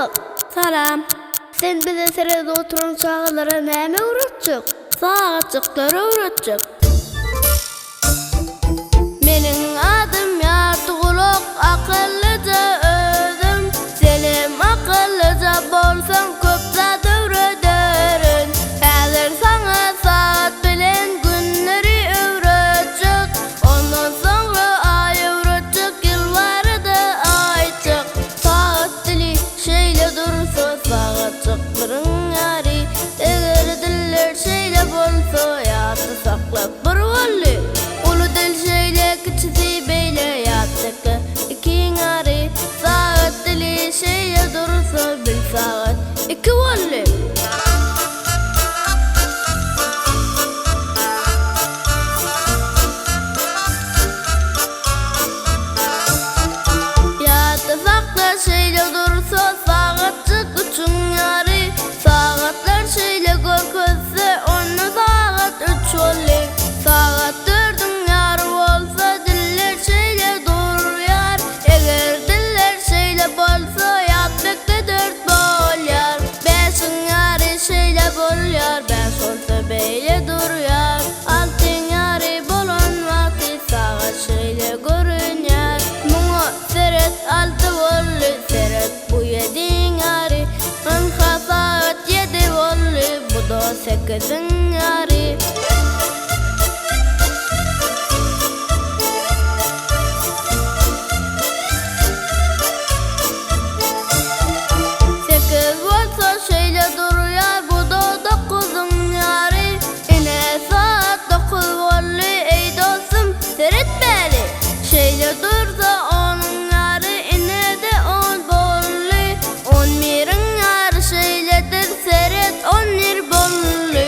Ýartygulak. Salam. Sen bize seredip oturan çagalara näme öwretjek? Sagatjyklary öwretjek. Meniň adym Ýartygulak, akyllyja özüm. Senem akyllyja bolsaň köp zat öwrederin. Häzir saňa sagat bilen günleri öwretjek. Ondan soňra aý öwretjek, ýyl barada aýtjak. Sagat dili şeýle dursa, sagatjyklaryň ýary. Eger diller şeýle bolsa, ýatda saklap bir boldy. Uly dil şeýle, kiçisi beýle, ýatda ikiň ýary. Sagat dili şeýle dursa, bil sagat iki boldy. Ýatda sakla şeýle dursa sagatjyk üçüň ýary Sagatlar şeýle görkezse onda sagat üç boldy Sagat dördüň ýary bolsa diller şeýle durýar Eger diller şeýle bolsa ýatbekde dört bolýar Bäşiň ýary şeýle bolýar bäş bolsa beýle durýar Altyň ýary bolan wagty sagat şeýle görünýär Muňa seret alty boldy seret bu ýediň ýary Ynha sagat ýedi boldy bu-da sekiziň ýary. Sekiz bolsa şeýle durýar, bu-da dokuzyň ýary. Ine, sagat dokuz boldy, eý dostum, seret bäri. Şeýle dursa onuň ýary, ine-de on boldy. On biriň ýary şeýledir, seret, on bir boldy.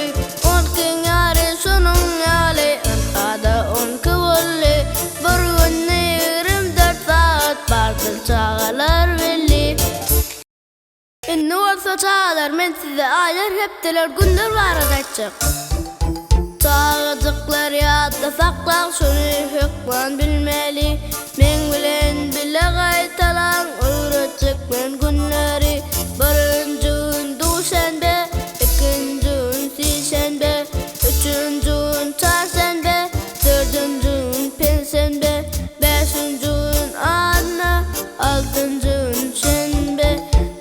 On ikiň ýary şunuň ýaly, ynha-da on iki boldy. Bir günde 24 sagat bardyr çagalar belli. Indi bolsa çagalar men size aýlar hepdeler günler barada aýtjak. Çagajyklar ýatda saklaň şuny hökman bilmeli. Meň bilen bile gaýtalaň öwretjek men günleri. Birinji gün duşenbe, ikinji gün sişenbe, üçünji gün çarşenbe, Dördünji gün penşenbe, bäşinji gün anna, altynjy gün şenbe,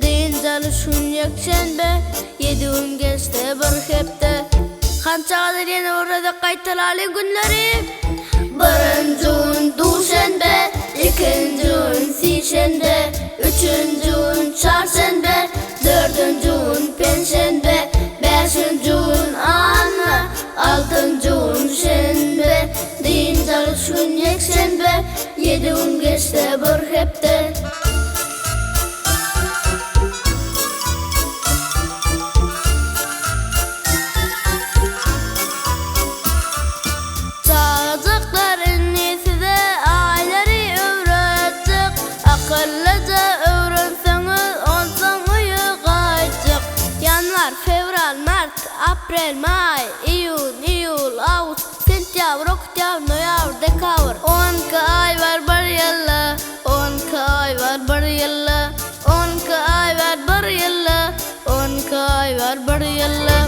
dynç alyş gün ýekşenbe, ýedi gün geçse bir hepde. Hany çagalar ýene bir gezek gaýtalalyň günleri. Birinji gün duşenbe, ikinji gün sişenbe, üçünji gün çarşenbe, Dördünji gün penşenbe, bäşinji gün anna, altynjy gün şenbe, dynç alyş gün ýekşenbe, ýedi gün geçse bir hepde. Çagajyklar indi size aýlary öwretjek. Akyllyja öwrenseňiz, onsoň öýe gaýtjak. Ýanwar, fewral, mart, aprel, maý, iýun, iýul, awgust, sentýabr, oktýabr, noýabr, dekabr. 12 aý bar bir ýylda, 12 aý bar bir ýylda, 12 aý bar bir ýylda, 12 aý bar bir ýylda.